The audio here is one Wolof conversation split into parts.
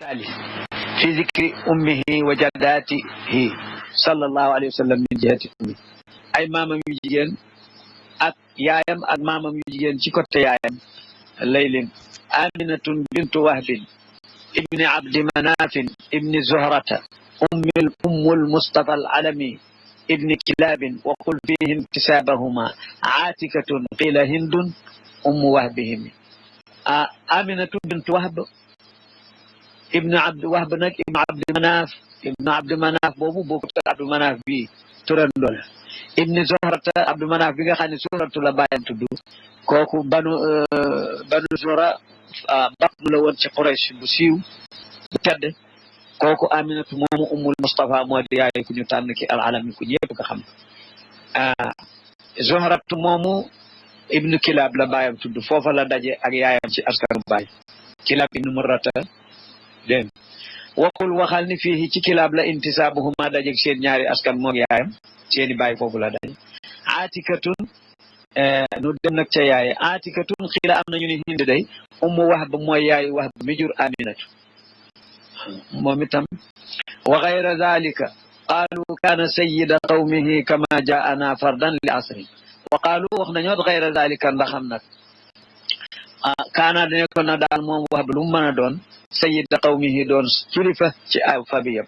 الثالث في ذكر أمه وجداته صلى الله عليه وسلم من جهة أمه أي ماما يجيين أك يايم أك ماما يجيين شكوت يايم الليل آمنة بنت وهب ابن عبد مناف ابن زهرة أم المصطفى العلمي ابن كلاب وقل فيه انتسابهما عاتكة قيل هند أم وهبهم آمنة بنت وهب ابن عبد وهب نك ابن عبد مناف بوبو بوكو عبد مناف بي ترندول ابن زهرة عبد مناف بيغا خاني زهرة لا بايام تدو كوكو بنو زهرة بطن la won ci Quraysh bu siiw bu tedd kooku Aminatu moomu ummul Mustafa moo di yaay ku ñu tànn ki al alami ku ñëpp nga xam Zuhratu moomu ibnu Kilab la baayam tudd foofa la daje ak yaayam ci askanu baay Kilab ibnu Murrata dégg waxul waxal ni fii ci Kilab la intisaabuhuma daje seen ñaari askan moog yaayam seeni baay foofu la daje Atikatun nu dem nag ca yaay Atikatun xiila am nañu ni Hind day ummu Wahb mooy yaay Wahb mi jur Aminatu moom itam wa gayra dalika qaalu kaana sayyida qawmihi kama jaana fardan li asri wa qaalu wax nañoo gayra dalika ndaxam nag kaana dane ko na daal moom Wahb lu mu mën a doon sayyida qawmihi doon kilifa ci ay fabiyam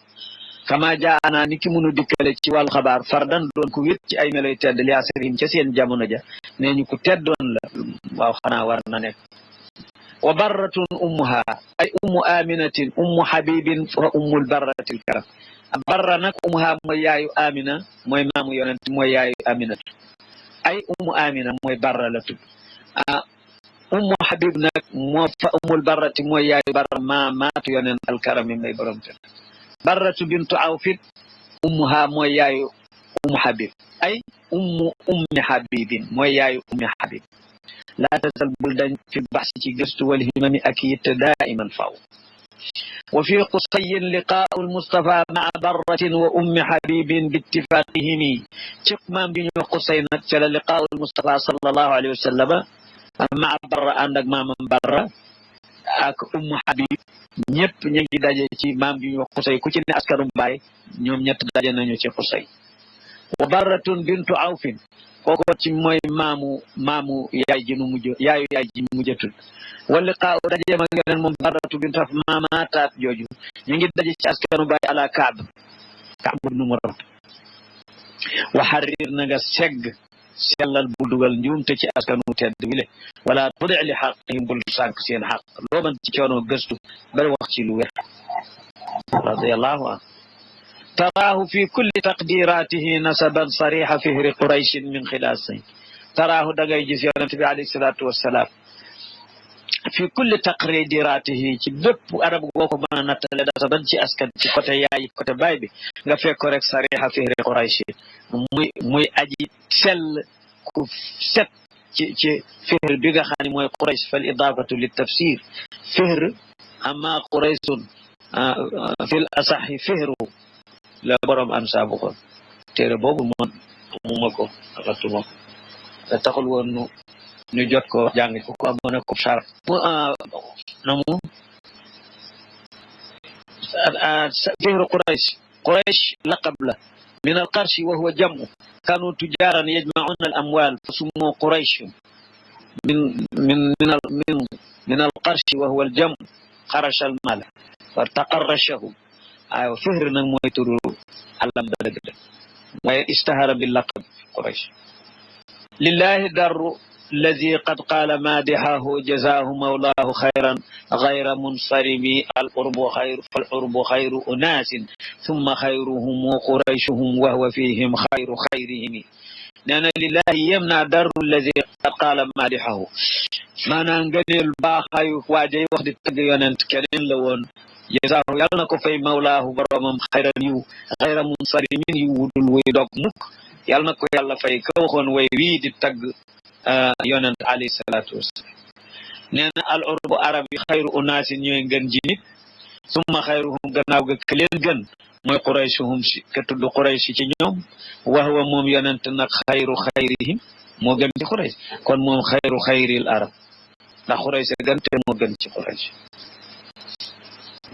kama jaana ni ki munu dikkale ci wàllu xabaar fardan doon ku wét ci ay meloy tedd li asrim ca seen jamono ja nee ñu ku teddoon la waaw xanaa war na nekk wa barratun ummuha ay ummu aminatin ummu habibin wa ummul barratil karam barra nag ummuha mooy yaayu amina mooy maamu yonent mooy yaayu aminatu ay ummu amina mooy barra la tudd ummu habib nag moo fa ummul barrati mooy yaayu barra maatu yonent alkarami may borom te barratu bintu awfit ummuha mooy yaayu ummu habib ay ummi habibin mooy yaayu ummi habib laa tasal bul dañ fi baxsi ci gëstu wal himami ak yitte daiman faw wa fi qusayin liqaau almustafa maa barratin wa ummi habibin bittifaqihimi ci maam bi ñu wax qusay nag ca la liqaau almustafa sallallahu alayhi wa sallam maa barra ànd ak maamam barra ak ummu habib ñëpp ñu ngi daje ci maam bi ñu wax qusay ku ci ne askanu baay ñoom ñett daje nañu ci qusay wa barratun bintu awfin koko ci mooy maamu yaay ji nu mujj yaayu yaay ji mujj tudd wala xaaw daje ma ngeen moom barratu bintu af maamataat jooju ñu ngi daje ci askanu baay ala Kaab ibnu Murra wa xarir na nga segg sellal bu dugal njuumte ci askanu tedd wile wala tudi li xaqihim bul sànq seen xaq loo mën ci coono gëstu bari wax ci lu wér radiyallahu anhu تراه في كل تقديراته نسبا صريح فهر قريش من خلاصه تراه دغاي جيس يونس بي عليه الصلاه والسلام في كل تقديراته ci bépp arab goko mën natale da ci askan ci côté yaay côté baay bi nga fekk ko rek sariha fihri quraish muy aji sel ku set ci fihr bi nga xani moy quraish fal idafatu lit tafsir fihr amma quraish fil asah fihru la borom am sa bu ko téere boobu mu mako xatuma da taxul woon ñu jot ko jàng ko ko amone ko sar namu فهر قريش لقب له من القرش وهو جمع كانوا تجارا يجمعون الاموال فسموا قريش من القرش وهو الجمع قرش المال فارتقرشه أيوة فهر نك موي تورو علم دغ موي اشتهر باللقب قريش لله در الذي قد قال مادحه جزاه مولاه خيرا غير منصرم القرب خير فالقرب خير أناس ثم خيرهم قريشهم وهو فيهم خير خيرهم لأن لله يمنع در الذي قد قال مادحه ما نغنيل باخاي واجي وخدي تغ يونت كنين لون جزاه يالنا كو فاي مولاه برامم خيرا يو غير منصرم يودul way dog muk yalna ko yalla fay ko waxon way wi di tag yonent alayhi salatu wassalam neena al urbu arabi khairu unas ñoy ngeen ji nit summa khairuhum gannaaw ga keleen gën moy quraishuhum ka tuddu quraish ci ñoom wa huwa mom yonent nak khairu khairihim mo gën ci quraish kon mom khairu khairil arab ndax quraish gën te mo gën ci quraish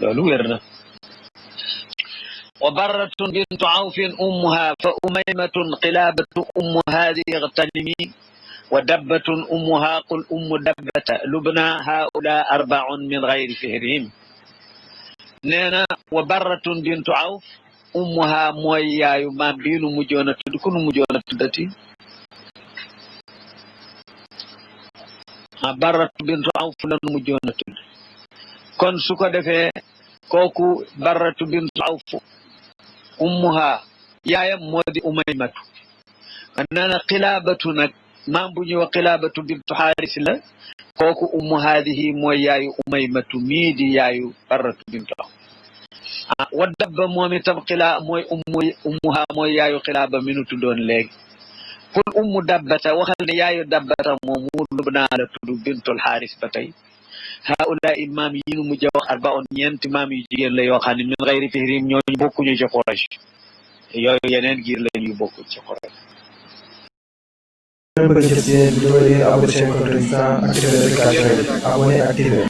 loolu wér na وبرة بنت عوف أمها فأميمة قلابة أم هذه اغتنمي ودبة أمها قل أم دبة لبنى هؤلاء أربع من غير فهرهم نينا وبرة بنت عوف أمها مويا ما بين مجونة تكون مجونة تدتي برة بنت عوف لن مجونة كون سوكو دفي كوكو برة بنت عوف أمها يا مودي أميمة أننا قلابة ما بني وقلابة بنت حارث لا كوكو أم هذه مويا أميمة ميدي يا برة بنت عوف ودب مومي تم قلا موي أمها مويا قلابة منو تدون لك كل أم دبة وخل يا دبة مومود لبنى بنت الحارث بتي هؤلاء إمام ينو مجاوخ 4 ñent imam yu jigen la yo xamni min غير فهرهم ñoo bokku ñu ci Quraysh yoy yeneen giir lañ yu bokku ci Quraysh bëgg ci seen vidéo yi abonné chaîne Kontouristan activer notification yi abonné activer